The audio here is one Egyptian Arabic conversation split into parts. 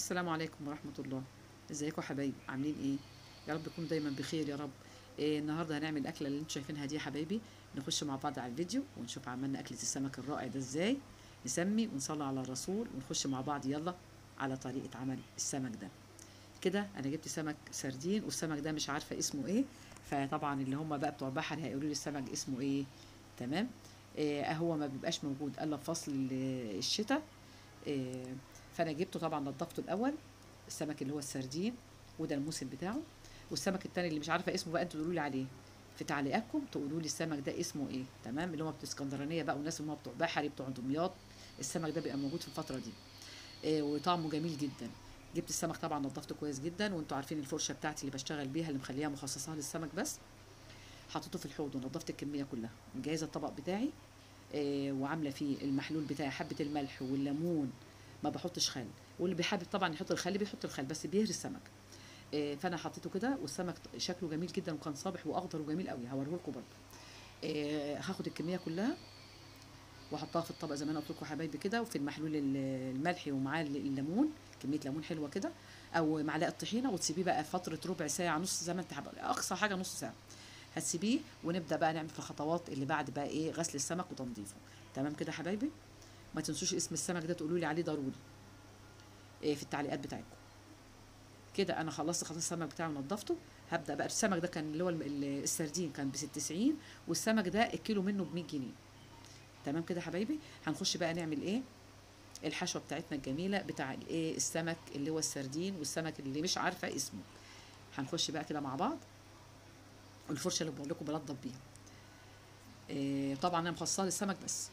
السلام عليكم ورحمة الله. ازيكم يا حبايبي؟ عاملين ايه؟ يا رب تكونوا دايما بخير يا رب. النهارده هنعمل الاكلة اللي انتم شايفينها دي يا حبايبي. نخش مع بعض على الفيديو ونشوف عملنا اكله السمك الرائع ده ازاي. نسمي ونصلي على الرسول ونخش مع بعض يلا على طريقه عمل السمك ده. كده انا جبت سمك سردين، والسمك ده مش عارفه اسمه ايه، فطبعا اللي هم بقى بتوع بحر هيقولوا لي السمك اسمه ايه. تمام، هو ما بيبقاش موجود الا في فصل الشتاء. فانا جبته طبعا نضفته الاول، السمك اللي هو السردين، وده الموسم بتاعه. والسمك التاني اللي مش عارفه اسمه بقى انتوا تقولوا لي عليه في تعليقاتكم، تقولوا لي السمك ده اسمه ايه. تمام، اللي هم بتوع اسكندرانيه بقى والناس اللي هم بتوع بحري بتوع دمياط، السمك ده بيبقى موجود في الفترة دي، وطعمه جميل جدا. جبت السمك طبعا نضفته كويس جدا، وانتوا عارفين الفرشة بتاعتي اللي بشتغل بيها اللي مخليها مخصصة للسمك بس. حطيته في الحوض ونضفت الكمية كلها، مجهزة الطبق بتاعي، وعامله فيه المحلول بتاعي حبه الملح والليمون، ما بحطش خل، واللي بيحب طبعا يحط الخل بيحط الخل، بس بيهري السمك. فانا حطيته كده، والسمك شكله جميل جدا وكان صابح واخضر وجميل قوي، هوريه لكم برده. هاخد الكمية كلها واحطها في الطبق زي ما انا قلت لكم حبايبي كده، وفي المحلول الملحي ومعاه الليمون، كمية ليمون حلوة كده او معلقه طحينه، وتسيبيه بقى فترة ربع ساعة نص زي ما انت حابة، اقصى حاجة نص ساعة هتسيبيه. ونبدا بقى نعمل في الخطوات اللي بعد بقى ايه، غسل السمك وتنظيفه. تمام كده حبايبي، ما تنسوش اسم السمك ده تقولوا لي عليه ضروري في التعليقات بتاعتكم. كده انا خلصت خلاص السمك بتاعي ونضفته. هبدا بقى السمك ده كان اللي هو السردين كان ب 96، والسمك ده الكيلو منه ب 100 جنيه. تمام كده حبايبي، هنخش بقى نعمل ايه الحشوه بتاعتنا الجميلة بتاع الايه السمك اللي هو السردين والسمك اللي مش عارفه اسمه. هنخش بقى كده مع بعض، والفرشه اللي بقول لكم بنضف بيها، طبعا انا مخصصة للسمك بس.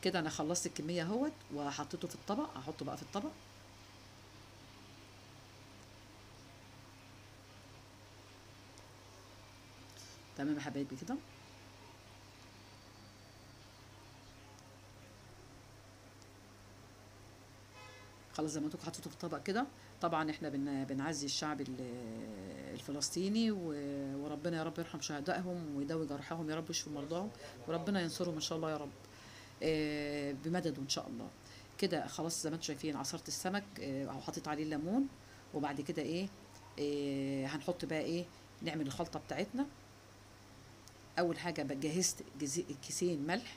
كده انا خلصت الكمية اهوت وحطيته في الطبق، هحطه بقى في الطبق. تمام يا حبايبي كده. خلاص زي ما انتوا حطيته في الطبق كده. طبعا احنا بنعزي الشعب الفلسطيني، وربنا يا رب يرحم شهدائهم ويداوي جرحهم يا رب، ويشفي مرضاهم، وربنا ينصرهم ان شاء الله يا رب، بمدده ان شاء الله. كده خلاص زي ما انتوا شايفين عصرت السمك، او حطيت عليه الليمون، وبعد كده ايه، هنحط بقى ايه، نعمل الخلطة بتاعتنا. اول حاجة جهزت كيسين ملح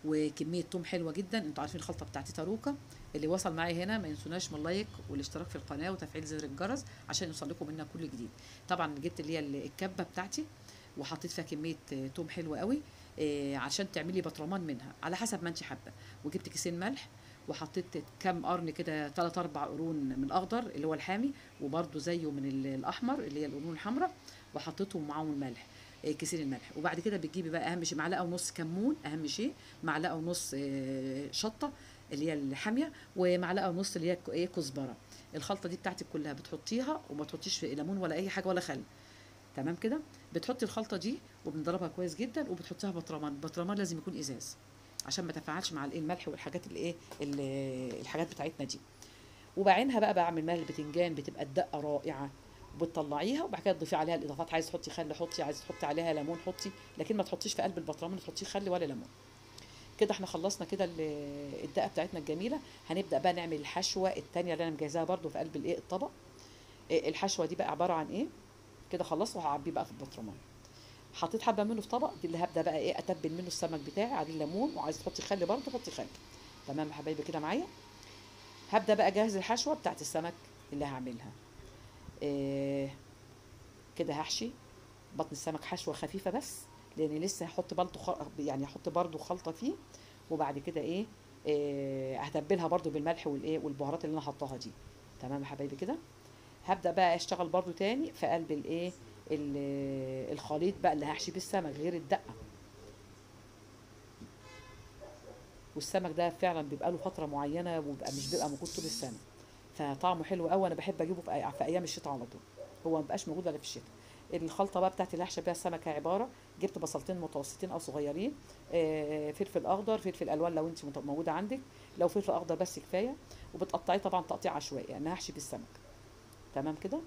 وكمية توم حلوة جدا. انتوا عارفين الخلطة بتاعتي تاروكا. اللي وصل معايا هنا ما ينسوناش من ال like والاشتراك في القناة وتفعيل زر الجرس عشان يوصل لكم منا كل جديد. طبعا جبت اللي هي الكبه بتاعتي وحطيت فيها كمية توم حلوة قوي، عشان تعملي بطرمان منها على حسب ما انت حابة. وجبت كيسين ملح وحطيت كام قرن كده، 3 4 قرون من الاخضر اللي هو الحامي، وبرده زيه من الاحمر اللي هي القرون الحمراء، وحطيتهم معاهم الملح، كيسين الملح. وبعد كده بتجيبي بقى اهم شيء معلقه ونص كمون، اهم شيء معلقه ونص شطه اللي هي الحامية، ومعلقة ونص اللي هي ايه كزبره. الخلطة دي بتاعتك كلها بتحطيها، وما تحطيش ليمون ولا اي حاجة ولا خل. تمام كده، بتحطي الخلطة دي وبنضربها كويس جدا، وبتحطيها بطرمان. بطرمان لازم يكون ازاز عشان ما تفاعلش مع الايه الملح والحاجات الايه الحاجات بتاعتنا دي. وبعينها بقى بعمل مال البتنجان، بتبقى الدقة رائعة. وبتطلعيها وبعد كده تضيفي عليها الاضافات، عايز تحطي خل حطي، عايز تحطي عليها ليمون حطي، لكن ما تحطيش في قلب البطرمان تحطيه خل ولا ليمون. كده احنا خلصنا كده الدقة بتاعتنا الجميلة. هنبدا بقى نعمل الحشوه الثانية اللي انا مجهزاها برده في قلب الايه الطبق. الحشوه دي بقى عبارة عن ايه؟ كده خلصت وهعبيه بقى في البطرمان. حطيت حبه منه في طبق، دي اللي هبدا بقى ايه اتبل منه السمك بتاعي عليه الليمون، وعايز تحطي خل برده حطي خل. تمام يا حبايبي كده معايا. هبدا بقى اجهز الحشوه بتاعت السمك اللي هعملها. كده هحشي بطن السمك حشوه خفيفة بس، لان لسه هحط برده يعني هحط برده خلطه فيه. وبعد كده ايه، هتبلها برده بالملح والايه والبهارات اللي انا حطاها دي. تمام يا حبايبي كده. هبدا بقى اشتغل برده تاني في قلب الايه الخليط بقى اللي هحشي بالسمك غير الدقة. والسمك ده فعلا بيبقى له فترة معينة، وبيبقى مش بيبقى موجود طول السنة، فطعمه حلو قوي. انا بحب اجيبه في ايام الشتاء على طول، هو ما بقاش موجود الا في الشتاء. الخلطة بقى بتاعتي اللي هحشي بيها السمك عبارة، جبت بصلتين متوسطين او صغيرين، فلفل اخضر، فلفل الوان لو انت موجودة عندك، لو فلفل اخضر بس كفاية، وبتقطعيه طبعا تقطيع عشوائي، انا هحشي بالسمك. تمام كده.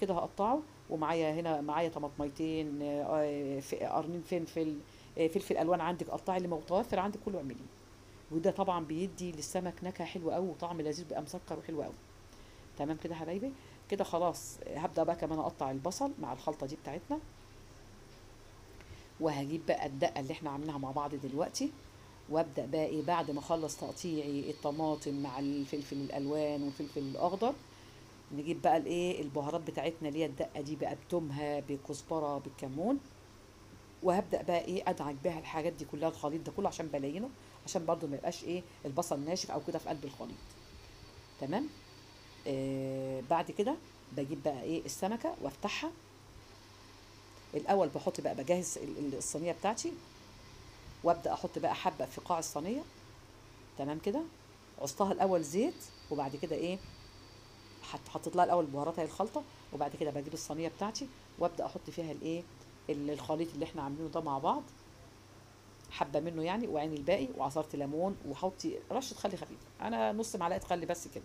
كده هقطعه، ومعايا هنا معايا طماطميتين، قرنين فلفل، فلفل الوان عندك قطعي اللي متوفر عندك كله اعمليه. وده طبعا بيدي للسمك نكهة حلوة قوي وطعم لذيذ، بيبقى مسكر وحلو قوي. تمام كده يا حبايبي. كده خلاص هبدا بقى كمان اقطع البصل مع الخلطة دي بتاعتنا، وهجيب بقى الدقة اللي احنا عاملينها مع بعض دلوقتي، وابدا بقى ايه بعد ما اخلص تقطيعي الطماطم مع الفلفل الالوان والفلفل الاخضر، نجيب بقى الايه البهارات بتاعتنا اللي هي الدقة دي بقى بتومها بالكزبره بالكمون، وهبدا بقى ايه ادعك بيها الحاجات دي كلها، الخليط ده كله عشان بلينه، عشان برده ما يبقاش ايه البصل ناشف او كده في قلب الخليط. تمام. بعد كده بجيب بقى ايه السمكة وافتحها. الاول بحط بقى، بجهز الصينية بتاعتي، وابدا احط بقى حبه في قاع الصينية. تمام كده. عصتها الاول زيت، وبعد كده ايه حطيت لها الاول بهارات هي الخلطة، وبعد كده بجيب الصينية بتاعتي وابدا احط فيها الايه الخليط اللي احنا عاملينه ده مع بعض، حبه منه يعني وعين الباقي، وعصره ليمون، وحطي رشه خل خفيفة، انا نص معلقه خل بس كده.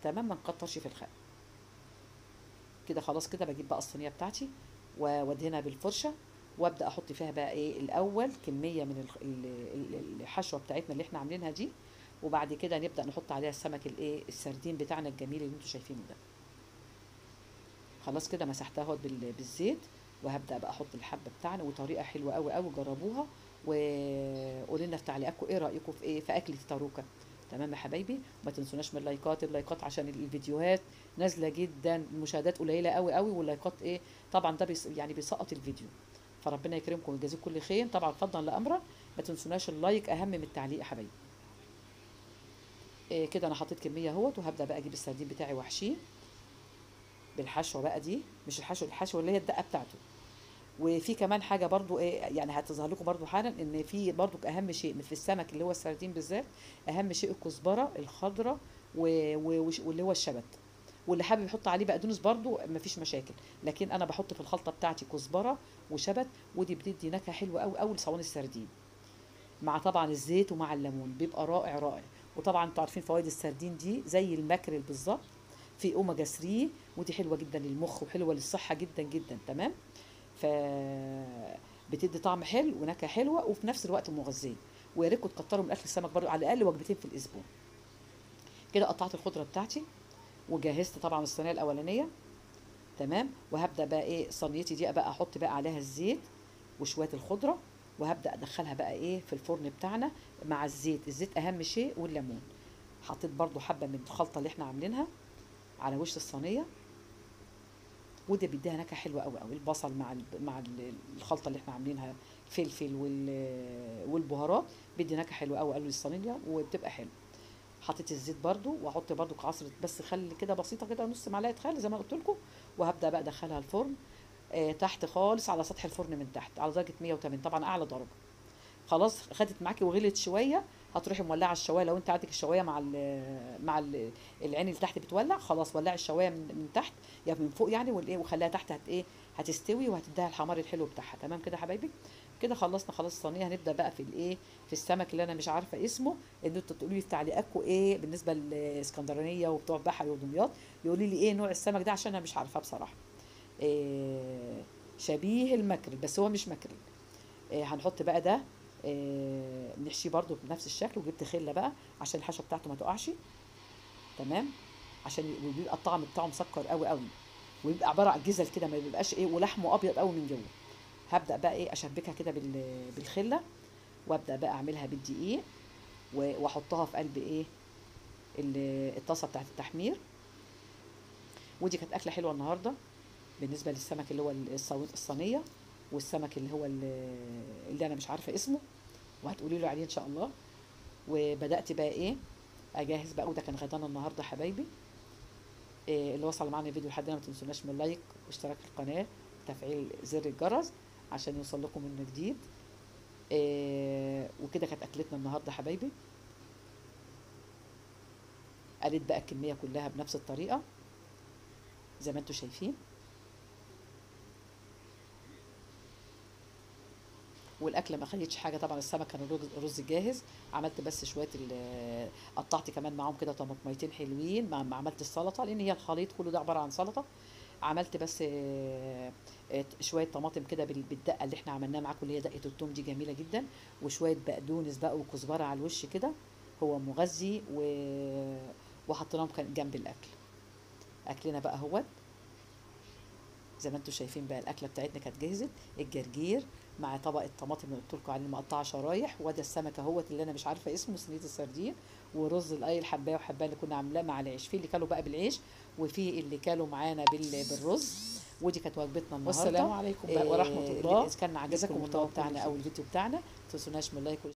تمام، ما نكترش في الخل كده. خلاص كده بجيب بقى الصينية بتاعتي وادهنها بالفرشه، وابدا احط فيها بقى ايه الاول كمية من الحشوه بتاعتنا اللي احنا عاملينها دي، وبعد كده نبدا نحط عليها السمك الايه السردين بتاعنا الجميل اللي انتوا شايفينه ده. خلاص كده مسحتها اهوت بالزيت، وهبدا بقى احط الحبة بتاعنا. وطريقه حلوة قوي قوي، جربوها وقولوا لنا في تعليقاتكم ايه رايكم في ايه في اكله التاروكه. تمام يا حبايبي، وما تنسوناش من اللايكات، اللايكات عشان الفيديوهات نازله جدا، المشاهدات قليله قوي قوي، واللايكات ايه طبعا ده يعني بيسقط الفيديو. فربنا يكرمكم ويجازيكم كل خير. طبعا فضلا لامرا ما تنسوناش ال like، اهم من التعليق يا حبايبي. إيه كده انا حطيت كمية اهوت، وهبدا بقى اجيب السردين بتاعي واحشيه بالحشوه بقى دي، مش الحشوه، الحشوه اللي هي الدقة بتاعته. وفي كمان حاجة برضو ايه يعني هتظهر لكم برضو حالا، ان في برضو اهم شيء في السمك اللي هو السردين بالذات، اهم شيء الكزبره الخضراء واللي هو الشبت، واللي حابب يحط عليه بقدونس برضو مفيش مشاكل، لكن انا بحط في الخلطة بتاعتي كزبره وشبت، ودي بتدي نكهة حلوة قوي قوي لصواني السردين، مع طبعا الزيت ومع الليمون، بيبقى رائع رائع. وطبعا انتوا عارفين فوائد السردين دي زي الماكريل بالظبط، في اوميجا 3، ودي حلوة جدا للمخ وحلوه للصحة جدا جدا. تمام، ف بتدي طعم حلو ونكهه حلوة، وفي نفس الوقت مغذيه. ويا ريتكم تكتروا من اكل السمك برضو، على الاقل وجبتين في الاسبوع. كده قطعت الخضرة بتاعتي وجهزت طبعا الصينية الاولانية. تمام، وهبدا بقى ايه صينيتي دي بقى احط بقى عليها الزيت وشوية الخضرة، وهبدا ادخلها بقى ايه في الفرن بتاعنا مع الزيت. الزيت اهم شيء، والليمون. حطيت برضو حبه من الخلطة اللي احنا عاملينها على وش الصينية، وده بيديها نكهة حلوة قوي قوي. البصل مع الخلطة اللي احنا عاملينها، فلفل والبهارات، بيدي نكهة حلوة قوي قوي للصينيه وبتبقى حلوة. حطيت الزيت برضو، واحط برضو عصره بس خل كده بسيطة كده، نص معلقه خل زي ما قلت لكم، وهبدا بقى ادخلها الفرن تحت خالص على سطح الفرن من تحت على درجه 180، طبعا اعلى درجه. خلاص خدت معاكي وغلت شوية، هتروحي مولعه الشوايه. لو انت عندك الشوايه مع العين اللي تحت بتولع، خلاص ولعي الشوايه من تحت يا يعني من فوق يعني، والايه وخليها تحت هت ايه هتستوي وهتديها الحمار الحلو بتاعها. تمام كده يا حبايبي. كده خلصنا خلاص الصينية. هنبدا بقى في الايه في السمك اللي انا مش عارفه اسمه، ان انتوا تقولوا لي في تعليقاتكم ايه بالنسبة للاسكندرانيه وبتوع بحري ودمياط، يقولوا لي ايه نوع السمك ده عشان انا مش عارفاه بصراحة. إيه شبيه الماكريل بس هو مش ماكريل. إيه هنحط بقى ده، إيه نحشيه برده بنفس الشكل. وجبت خله بقى عشان الحشوه بتاعته ما تقعش. تمام، عشان بيبقى الطعم بتاعه مسكر قوي قوي، ويبقى عبارة عن جزل كده، ما بيبقاش ايه ولحمه ابيض قوي من جوه. هبدا بقى ايه اشبكها كده بالخله، وابدا بقى اعملها بالدقيق، واحطها في قلب ايه الطاسه بتاعت التحمير. ودي كانت اكله حلوة النهارده بالنسبة للسمك اللي هو الصينية، والسمك اللي هو اللي انا مش عارفه اسمه وهتقولي له عليه ان شاء الله. وبدات بقى ايه اجهز بقى، وده كان غدانا النهارده حبايبي. إيه اللي وصل معانا الفيديو لحد هنا ما تنسوناش من لايك واشتراك في القناة وتفعيل زر الجرس عشان يوصل لكم منه جديد. إيه وكده كانت اكلتنا النهارده حبايبي. قلت بقى الكمية كلها بنفس الطريقة زي ما انتم شايفين. والاكله ما خدتش حاجة طبعا، السمك كان رز جاهز، عملت بس شوية قطعت كمان معاهم كده طماطميتين حلوين مع عملت السلطة، لان هي الخليط كله ده عبارة عن سلطة. عملت بس شوية طماطم كده بالدقه اللي احنا عملناها معاكم، اللي هي دقه التوم دي جميلة جدا، وشوية بقدونس بقى وكزبره على الوش كده، هو مغذي، وحطيناهم جنب الاكل. اكلنا بقى اهوت زي ما انتم شايفين بقى، الاكلة بتاعتنا كانت جهزت، الجرجير مع طبق الطماطم اللي قلت لكم عليه مقطعه شرايح، وده السمك اهوت اللي انا مش عارفه اسمه، صينية السردين، ورز الاي الحبايه وحبايه اللي كنا عاملاه مع العيش، في اللي كلوا بقى بالعيش وفي اللي كلوا معانا بالرز. ودي كانت وجبتنا النهارده. والسلام عليكم بقى ورحمة الله. اذا كان عجبكم المحتوى بتاعنا او الفيديو بتاعنا، ما تنسوناش من like.